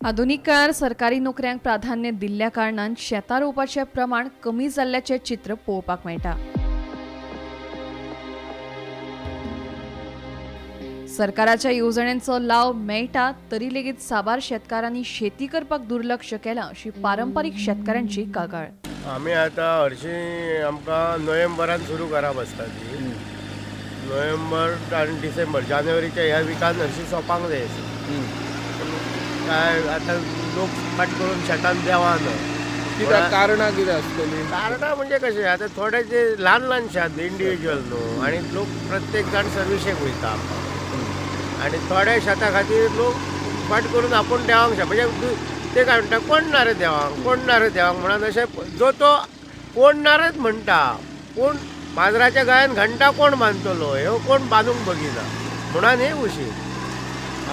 आधुनीक काळार सरकारी नोकऱ्यांक प्राधान्य दिल्ल्या कारणान शेतां रोवपाचें प्रमाण कमी जाल्ल्याचें चित्र पळोवपाक मेळटा. सरकाराच्या येवजण्यांचो लाव मेळटा तरी लेगीत साबार शेतकारांनी शेती करपाक दुर्लक्ष केलां अशी पारंपारीक शेतकारांची कागाळ. आमी आतां हरशीं आमकां नोव्हेंबरान सुरू करप आसता ती, नोव्हेंबर आनी डिसेंबर जानेवारीच्या ह्या विकान हरशीं सोंपांक जाय. काय आतां लोक फाट करून शेतान देवाना. कित्याक कारणां कितें आसतलीं? कारणां म्हणजे कशें आतां थोडे जे ल्हान ल्हान शेत इंडिविज्युअल न्हू, आनी लोक प्रत्येक जाण सर्विसेक वयता आनी थोड्या शेता खातीर लोक फाट करून आपूण देवांक शकता. म्हणजे ते काय म्हणटा, कोण ना रे देवांक, कोण ना रे देवांक म्हणून अशें जो तो कोण ना रेच म्हणटा, पूण माजराच्या गायन घंटा कोण बांदतलो ह्यो कोण बांदूंक बगिना म्हणून हे उशीर.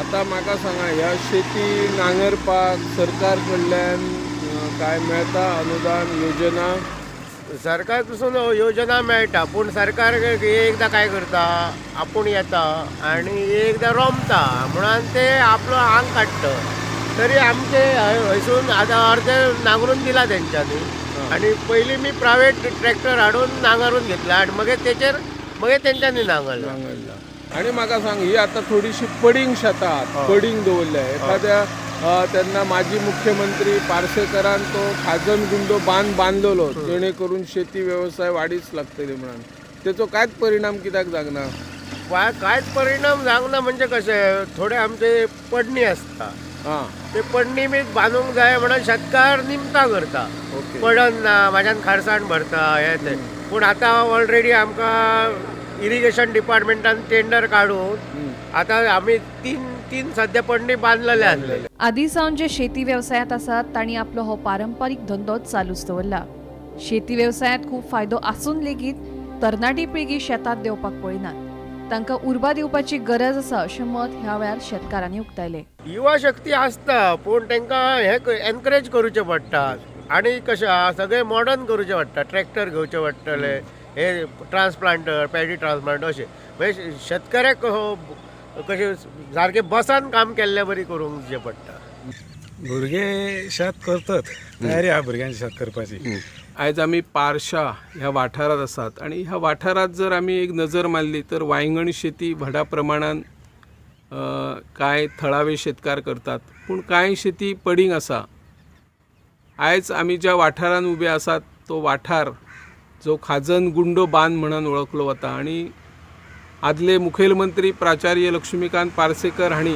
आतां म्हाका सांगा, ह्या शेती नांगरपाक सरकार कडल्यान काय मेळटा अनुदान योजना? सरकार पसून योजना मेळटा, पूण सरकार एकदां काय करता, आपूण येता आनी एकदां रोमता म्हणून ते आपलो आंग काडटा. तरी आमचे हयसून आतां अर्दे नांगरून दिला तेंच्यांनी, आनी पयलीं मी प्रायवेट ट्रॅक्टर हाडून नांगरून घेतला आनी मागीर तेचेर मागीर तेंच्यांनी नांगरला. आनी म्हाका सांग, ही आतां थोडीशी पडींग शेतां पडींग दवरल्या एखाद्या तेन्ना माजी मुख्यमंत्री पार्सेकरान तो खाजन गुंडो बांद बांदलेलो जेणे करून शेती वेवसाय वाडीच लागतली म्हणून, तेचो कांयच परिणाम कित्याक जागना? कांयच परिणाम जावंक ना. म्हणजे कशें थोडे आमचे पडणी आसता, ते पडणी बी बांदूंक जाय म्हणून शेतकार निमतां करता, पडन ना म्हाज्यान खारसाण भरता हें तें. पूण आतां ऑलरेडी आमकां इरिगेशन डिपार्टमेंटान टेंडर काडून आतां आमी तीन सद्या पडणी बांदलेले आसले. आदी सावन जे शेती वेवसायांत आसात तांणी आपलो हो पारंपारीक धंदो चालूच दवरला. शेती वेवसायांत खूब फायदो आसून लेगीत तरणाटी पिळगी शेतांत देंवपाक पळयनात, तांकां उर्बा दिवपाची गरज आसा अशें मत ह्या वेळार शेतकारांनी उक्तायलें. युवा शक्ती आसता पूण तांकां हें एनकरेज करूचें पडटा आनी कशें सगळें मॉडर्न करूचें पडटा, ट्रॅक्टर घेवचे पडटले, हे ट्रान्सप्लांटर पॅडी ट्रान्सप्लांटर अशें म्हणजे शेतकऱ्याक कशें सारकें बसान काम केल्ले बरी करूंक जें पडटा. भुरगे शेत करतात, तयारी आहा भुरग्यांची शेत करपाची. आयज आमी पारशा ह्या वाठारांत आसात आनी ह्या वाठारांत जर आमी एक नजर मारली तर वांयगण शेती व्हडा प्रमाणान कांय थळावे शेतकार करतात, पूण कांय शेती पडींग आसा. आयज आमी ज्या वाठारांत उबे आसात तो वाठार जो खाजन गुंडो बांद म्हणून वळखलो वता आनी आदले मुखेलमंत्री प्राचार्य लक्ष्मीकांत पार्सेकर हांणी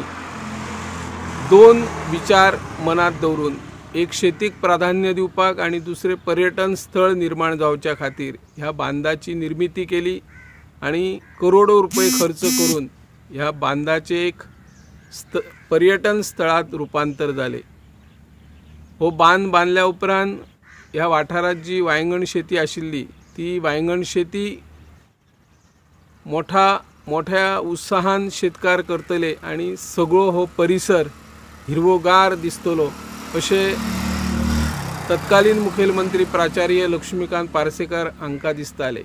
दोन विचार मनांत दवरून, एक शेतीक प्राधान्य दिवपाक आनी दुसरें पर्यटन स्थळ निर्माण जावच्या खातीर ह्या बांदाची निर्मिती केली आनी करोडो रुपये खर्च करून ह्या बांदाचें एक पर्यटन स्थळांत रुपांतर जालें. हो बांद बांदल्या उपरांत ह्या वाठारांत जी वांयगण शेती आशिल्ली ती वांयगण शेती मोठ्या उत्साहान शेतकार करतले आनी सगळो हो परिसर हिरवोगार दिसतलो अशें तत्कालीन मुखेलमंत्री प्राचार्य लक्ष्मीकांत पार्सेकर हांकां दिसतालें.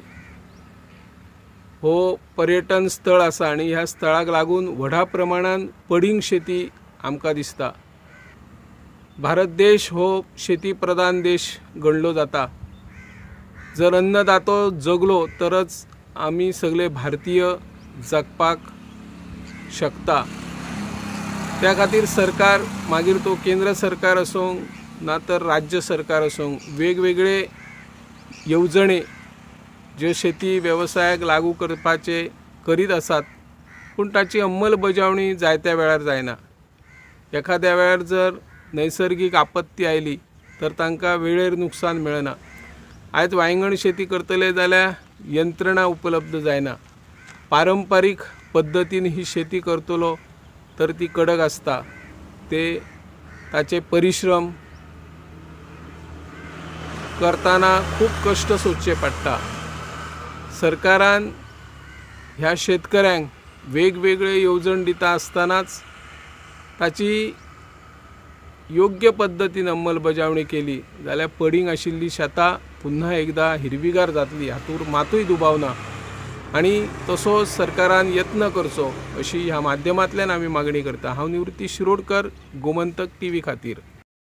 हो पर्यटन स्थळ आसा आनी ह्या स्थळाक लागून व्हडा प्रमाणान पडींग शेती आमकां दिसता. भारत देश हो शेती प्रधान देश गणलो जाता. जर अन्नदातो जगलो तरच आमी सगळे भारतीय जगपाक शकता. त्या खातीर सरकार, मागीर तो केंद्र सरकार आसूं ना तर राज्य सरकार आसूं, वेगवेगळे येवजणे ज्यो शेती वेवसायाक लागू करपाचे करीत आसात, पूण ताची अंमलबजावणी जायत्या वेळार जायना. एखाद्या वेळार जर नैसर्गीक आपत्ती आयली तर तांकां वेळेर नुकसान मेळना. आयज वांयगण शेती करतले जाल्यार यंत्रणा उपलब्ध जायना. पारंपारीक पद्दतीन ही शेती करतलो तर ती कडक आसता, ते ताचे परिश्रम करतना खूब कश्ट सोंसचे पडटा. सरकारान ह्या शेतकऱ्यांक वेगवेगळे येवजण दिता आसतनाच ताची योग्य पद्दतीन अंमलबजावणी केली जाल्यार पडींग आशिल्ली शेतां पुन्हा एकदा हिरवीगार जातली हातूंत मातूय दुबाव ना. आनी तसो सरकारान यत्न करचो अशी ह्या माध्यमांतल्यान आमी मागणी करता. हांव निवृत्ती शिरोडकर, गोमंतक टीव्ही खातीर.